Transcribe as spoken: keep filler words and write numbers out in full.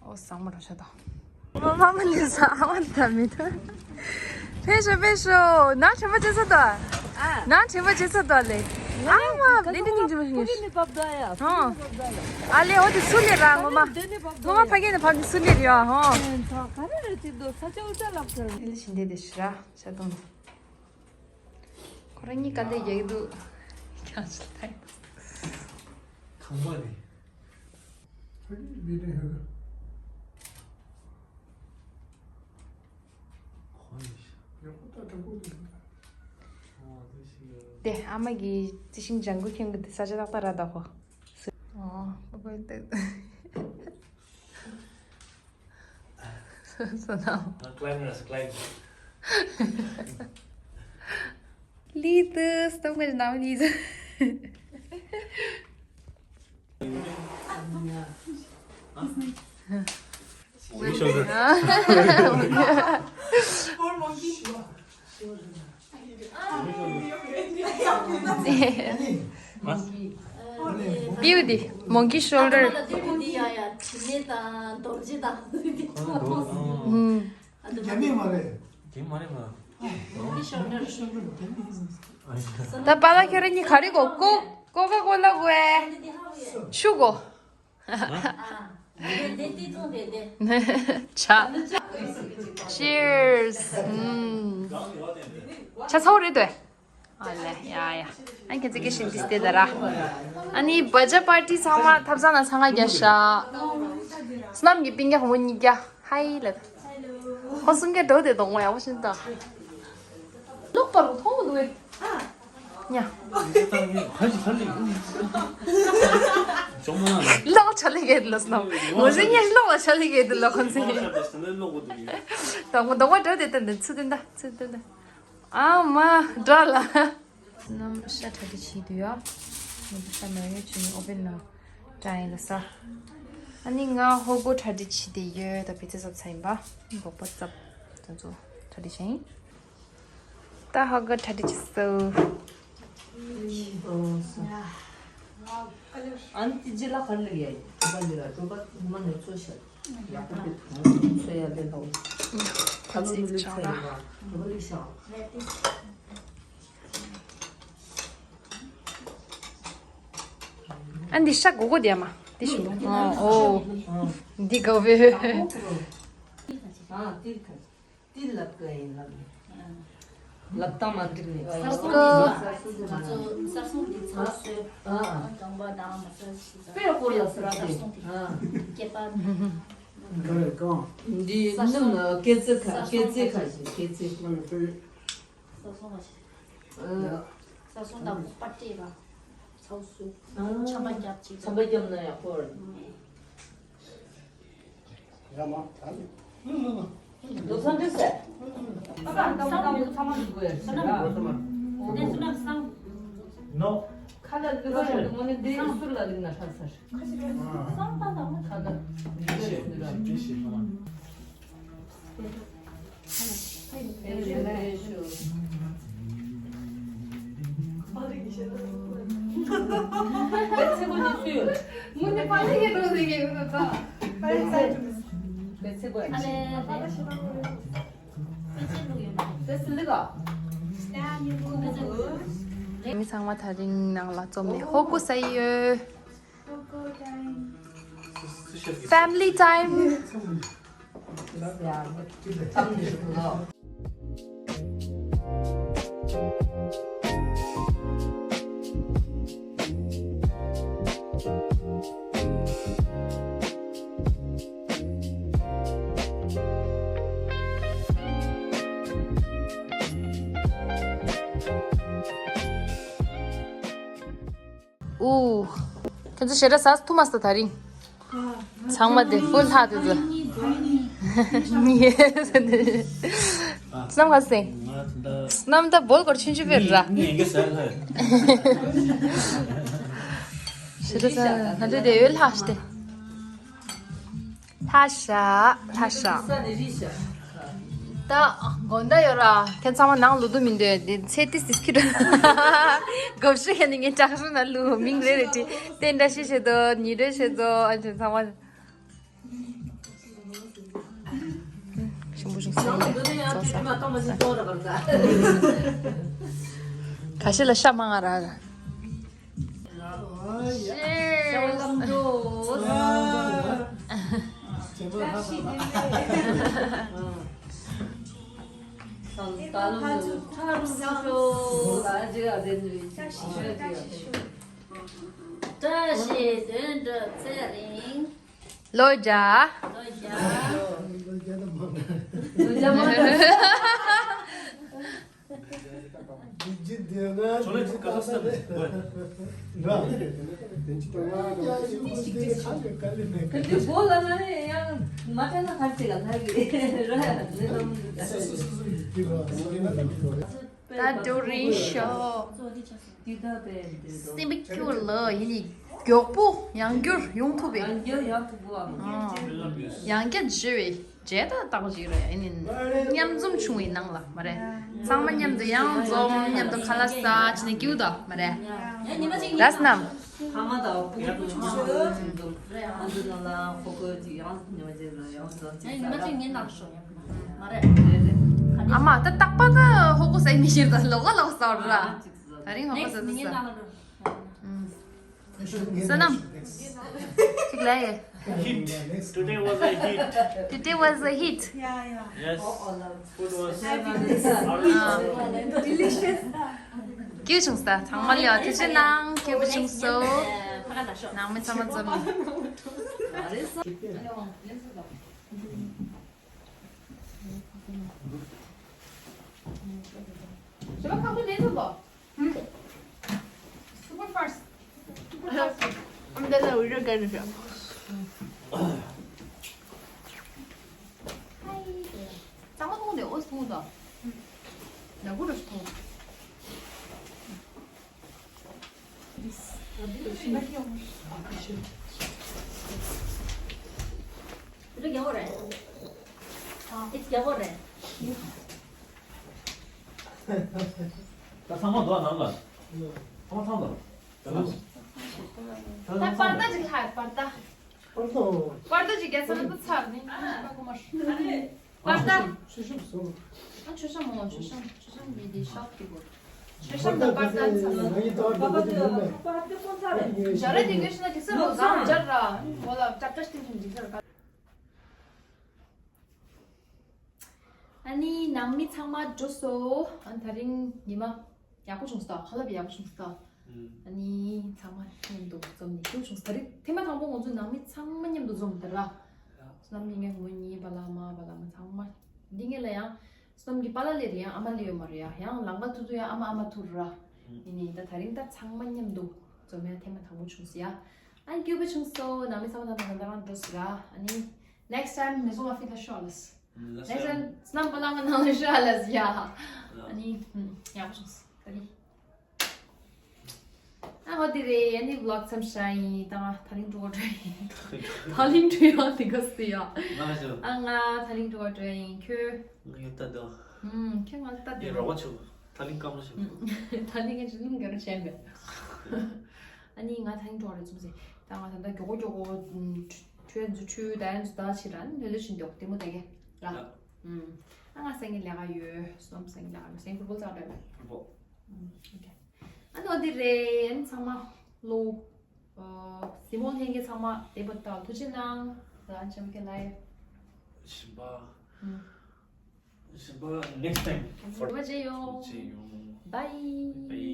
ཨོ་ཟང་མོ་རང་ཤ་དང་། མ་མ་མ་ནི་ཟ་ཨ་མ་ད་མི་ཐུ། ཕེ་ཤོ་ཕེ་ཤོ་ན་ཆེན་པོ་ཅི་ས་དོ། ན་ཆེན་པོ་ཅི་ས་དོ་ལེ། ཨ་མ་ལེ་ཏི་ཏིང་ཅི་མ་ཤི། ཨ་ལེ་ཨོ་དེ་སུ་ལེ་ར་ངོ་མ། ངོ་མ་ཕ་གི་ནི་ཕ་གི་སུ་ལེ་ར་ཧོ། ཁ་རེ་རེ་ཅི་དོ་ས་ཆ་འུ་ཅག་ལབ་ཁར། ལེ་ཤིན་དེ་དེ་ཤི་ར་ཤ་དང་། ཁོ་རང་གཉིས་ཀ་ལས་རྒྱག་གི་འདུག་ཁྱང་ཞིག་ཐལ། ཁང་པ་རེད། ཕ་གི་བི་ཏྲེ་ཧེ་ག་ཁོ་ཡིན་ཤག་ཡག་པོ་ད་དྲང་པོ་འདུག་ཨོ་དེ་ཤི་ཡོད། དེ་ཨ་མ་གི་རྩི་ཤིང་ལྗང་གུ་ཁྱེར་གི་དེ་ས་ཆ་ཏག་ཏག་ར་ད་ཧོ། ཨོ་ཨོ་དེ། So now. Climb, climb. Little, stop going now, little. Beauty, monkey shoulder. རྒྱ་མི་མ་རེད། རྒྱ་མ་རེད་མ། ད་པཱ་ལགས་ཁྱོད་རང་གཉིས་ག་རེ་དགོས། ཀོ་ཀོ་ཀ་ཀོ་ལ་དགོས་ཨེ། ཆུ་དགོས། ཆ། Cheers. ཆ་ཚ་བོ་རེད་དོ། ཨ་ལེ་ཡ་ཡ། ཨ་ཁྱེད་ཚོ་གི་ཤིན་ཏི་སྟེ་ད་ར། ཨ་ནི་བ་ཇ་པར་ཏི་ཚང་མ་ཐབ་ཚང་ན་ཚང་ང་རྒྱ་ཤ། སྣམ་གི་པིང་རྒྱ་ཧོ་མོ་གཉིས་རྒྱ་ཧའི་ལབ། ཁོ་གསུང་རྒྱ་འགྲོ་དེ་གདོང་མོ་ཡག་པོ་ཤིན་ཏུ། ལོག་པར་མཐོང་མི་འདུག་གས། ཉ། ལོག་ཆ་ལེ་གེ་ལོ་སྣམ། ངོ་ཟིན་ཉ་ལོག་ལ་ཆ་ལེ་གེ་ལོ་ཁོ་ཚོ། གདོང་མོ་གདོང་མོ་འགྲོ་དེ་ད་འདི་ཚུ་དེ་འདྲ་ཚུ་དེ་འདྲ། ཨ་མ་འདྲ་ལ། སྣམ་ཤ་གྲ་སྒྲིག་བྱེད་དུས་ཡ། ང་ཚོ་ཤ་མེད་ཡོད་ཅིག་ཨོ་བན་ན་དྲན་ཡིན་ལ་ས། ཨ་ནི་ང་ཧོ་གོ་གྲ་སྒྲིག་བྱེད་དེ་ཡོད་ད་བི་ཚེ་ཟབ་ཚ་ཡིན་པ། མགོ་པོ་ཙབ་དེ་ཚོ་གྲ་སྒྲིག་བྱས་ཡིན། ད་ཧོ་གོ་གྲ་སྒྲིག་བྱེད་སོ། ཨན་ཏི་ཇི་ལ་གར་ལི་ཡ་ཡ་ཁ་པ་ལི་ར་ཀྲོ་པ་མ་ནེ་ཚོ་ཤ། ཡ་ཁ་པི་ཐང་ཚོ་ཡ་ལེ་ལོ། ཁ་ལོ་ལི་ལི་ཚོ་ཡ་ཁ་པ་ལི་ཤ། ཨ་འདི་ཤ་གོ་གོ་དེ་མ། འདི་ཤི་མོ། ཨོ། འདི་གོ་བེ། ཨ་ཏི་ཁ་ཏི་ལབ་ག་ཡིན་ལབ། ལབ་སྟངས་མ་འགྲིག་ནས། གསར་སོང་འདི་ང་ཚོ་གསར་སོང་འདི་ཚང་སོས། ཨ་ཨ། དང་པོ་དང་མ་ས་ཤི་ས། དཔེ་ཡག་པོ་ཡོད་ས་རེད། གསར་སོང་འདི་ཨ། སྐྱེས་པ། འདི་ནི་སྐེ་ཚེ་ཁ་སྐེ་ཚེ་ཁ་ཞིག་སྐེ་ཚེ། གསར་སོང་མ་ཤི། ས་སོང་དང་པ་ཏྲེ་བ། ཚའུ་སུ། ཆམ་པ་རྒྱབ་ཅིག་ཆམ་པ་རྒྱབ་ན་ཡག་པོ་རེད། ཡ་མ་ད་ནི། ལོ་སང་འདྲེ་སེ། ཨ་ཀ་ཀམ་ཀམ་ཚང་མ་འདུག་གོ་ཡ་ཤི་ར། དེ་སུ་ན་སང་། ནོ། ཁ་ལ་ལུག་ཤ་འདུག་མོ་ནི་འདི་སུར་ལ་ལིག་ན་ཧྲ་ས་ཤི། ཁ་ལ་ལུག་ཤ་འདུག་ར། མི་ཚང་མ་དེ་རིང་ནང་ལ་འཛོམས་ནས་ཧོ་གོ་ཟ་ཡི་ཡོད། Family time. ཨུ། ཁྱེད་ཚོ་ཞེ་དྲག་ཟ་ཐུབ་མ་སོང་ད་རིང་། ཚང་མ་དེ་ཧྥུལ་ལྷག་དེ་ཚོ། སྣམ་ག་སེ། སྣམ་ད་བོལ་སྐོར་ཆུན་ཆུན་བེར་ར། ཞེ་དྲག་ཟ་ང་ཚོ་དེ་ཡོད་ལྷག་སྟེ། ལྷ་ཤ། ལྷ་ཤ། ད་ ད་དགོང་དག་ཡོད་ར། ཁྱེད་ཚང་མ་ནང་ལོག་ཏུ་མི་འདུག་དེ་ཚེ་ཏིས་ཏིས་ཁྱེར། དགོད་བྲོ་ཡ་ནི་ངའི་དྲག་ཤུ་ན་ལུ་མིང་རེ་རེ་བྲིས། དེ་འདྲ་ཞིག་བྱེད་དོ། ཉི་རེ་བྱེད་དོ། ཨ་ཅེ་ཚང་མ། ཞིམ་པོ་ཞིག་བཟོས་ནས་བཟོ་ས། ཁ་ཤས་ལ་ཤ་མང་ང་རག་བཀྲ་ཤིས་དོན་གྲུབ་ཚེ་རིང་། ལོ་བརྒྱ། ལོ་བརྒྱ། ལོ་བརྒྱ་དང་མང་། ལོ་བརྒྱ་མང་། ད་ཌོ་རིན་ཤོ། སེམས་པ་སྐྱིད་པོ་ལ་ཡིན་ནི་མགྱོགས་པོ་ཡང་བསྐྱར་ཡོང་ཐུབ་པའི། ཡང་བསྐྱར་ཡོང་ཐུབ་པོ། ཨང་། ཡང་བསྐྱར་བརྗེ་བའི་བརྗེ་ད་བཏང་ཞིག་རེད། ཡིན་ནི་མཉམ་འཛོམས་བྱུང་བའི་ནང་ལ་མ་རེད། ཚང་མ་མཉམ་དུ་ཡང་འཛོམས། མཉམ་དུ་ཁ་ལག་ཟ་བྱས་ནས་སྐྱིད་པོ་འདུག་མ་རེད། ལགས་སོ་རྣམས། ཕ་མ་དང་སྤུ་གུ་ཆུང་ཆུང་ཚོ་ཨ་འདི་ནང་ལ་ཧོ་གོ་ཅིག་ཡང་ཉི་མ་ཅིག་ལ་ཡང་ཟ་ཅིག་ཟ་ར། ཉི་མ་ཅིག་ངའི་ནང་ཤོག་མ་རེད། ཨ་མ་ད་རྟག་པར་ད་ཧོ་གོ་ཟ་མི་ཤེས་ད་ལོག་ག་ལོག་ཟ་ར། ད་རིང་ཧོ་གོ་ཟ་ཟ་ཟ། བསོད་ནམས། ཅིག་ལ་ཡེ། Hit. Today was a hit. Today was a hit. Yeah, yeah. Yes. Food was delicious. Delicious. སྐྱིད་བྱུང་ས། ཚང་མ་ལ་ཡང་ཐུགས་རྗེ་གནང་། སྐྱིད་པོ་བྱུང་སོང་། ནང་མི་ཚང་མ་འཛོམས་ནས། Super fast. Super fast. I'm gonna video game. Hi. ཙང་མ་མཐོང་དེ་ཨོ་མཐོང་དང་། ནག་པོ་རུ་མཐོང་། རྒྱག་གོ་རེད། ཨ་རྒྱག་གོ་རེད། ད་ཚང་མ་འདུག་ནང་ལ། ཚང་མ་ཚང་འདུག་ད་པར་ད་ཅིག་ལྷག་པར་ད། པར་ད་ཅིག་རྒྱག་ཚར་ན་ད་ཚར་ནི། པར་ད། ཨ་མཆོད་བཤམས་མོ། མཆོད་བཤམས། མཆོད་བཤམས་མི་དེ་ཤོག་གི་གོ། མཆོད་བཤམས་དང་པར་ད་ཚར་ན། ཇ་ར་དེ་གོས་ཤི་ན་དེ་སར་ལོ་ཟམ་ཇར་ར། མོ་ལ་ཀྲག་ཀྲག་སྟེང་ཤིང་དེ་སར་ཀ། ཨ་ནི་ནང་མི་ཚང་མ་འགྲོ་སོང་། ཨ་ད་རིང་ཉི་མ་ཡག་པོ་བྱུང་སོང་། ཁ་ལག་ཡག་པོ་བྱུང་སོང་། ཨ་ནི་ཚང་མ་མཉམ་དུ་འཛོམས་ནས་སྐྱིད་པོ་བྱུང་སོང་། ད་རིང་ཐེངས་མ་དང་པོ་ང་ཚོ་ནང་མི་ཚང་མ་མཉམ་དུ་འཛོམས་ད་ར། བསོད་ནམས་ཀྱི་ངའི་བུ་མོ་གཉིས་པ་ལ་མ་པ་ལ་མ་ཚང་མ། འདི་ངེད་ལ་ཡང་བསོད་ནམས་ཀྱི་པཱ་ལགས་ལས་རེད། ཡང་ཨ་མ་ལས་ཡོད་མ་རེད་ཡ། ཡང་ལམ་ཁ་ཐུག་ཐུག་ཡང་ཨ་མ་ཨ་མ་ཐུག་ར། ཡིན་ནི་ད་ད་རིང་ད་ཚང་མ་མཉམ་དུ་འཛོམས་ཡ་ཐེངས་མ་དང་པོ་བྱུང་སོང་ཡ། ཨ་ནི་སྐྱིད་པོ་བྱུང་སོང་། ནང་མི་ཚང་མ་ད་ད་ད་རང་འགྲོ་སོང་ར། ཨ་ནི་next time མེ་ཟོང་ཨ་ཕི་ད་ཤོ་ལ་སི། Next time བསོད་ནམས་པཱ་ལགས་ང་ནང་ལ་ཤོ་ལ་སི་ཡ། ཨ་ནི་ཡག་པོ་བྱུང་སོང་ད་རིང་། ཨ་འོ་དེ་རེད། ཨ་ནི་vlog མཚམས་བཞག་ཡིན། ད་ང་ད་རིང་འགྲོ་ག་འགྲོ་ཡིན། ད་རིང་འགྲོ་ཡ་དེ་ག་སི་ཡ། ང་ཞོ། ཨ་ང་ད་རིང་འགྲོ་ག་འགྲོ་ཡིན། ཁྱོད། ང་ཡོད་ད་དོ། ཨུམ། ཁྱོད་ང་ལྟ་དེ་ཡ་རོགས་ཆུ། ད་རིང་སྐམ་རོ་ཆུ། ད་རིང་ང་ཅི་སྣུམ་ག་རུ་བྱས་མེད། ཨ་ནི་ང་ད་རིང་འགྲོ་ག་རེད་ཚུམ་སེ། ད་ང་ད་ད་མགྱོགས་པོ་མགྱོགས་པོ་ཁྱོད་ཚོ་ཁྱོད་ད་ཡན་ཚོ་ད་ཕྱིར་ར་ནི་ལོ་ལོ་ཕྱིན་མགྱོགས་དེ་མོ་ད་གེ་ར། ཨུམ། ཨ་ང་སེང་གེ་ལས་ཀ་ཡོད། སོམ་སེང་གེ་ལས་ཀ་ཡོད། སེང་ཕུར་བུ་ཙག་རེད། ཕུར་བུ། ཨུམ། ཨོ་ཁེ། ཨ་ནི་འོ་དེ་རེད། ཨ་ནི་ཚང་མ་ལོ། ཨ་སི་མོ་ལྷན་རྒྱས་ཚང་མ་བདེ་པོ་ལྟ། ཐུགས་རྗེ་གནང་། ད་ཨ་ཆེམ་ཁེ་ལ་ཡ། ཞིམ་པ། ཨུམ། ཞིམ་པ་next time། ཞིམ་པ་མཇལ་ཡོང་། མཇལ་ཡོང་། Bye། Bye།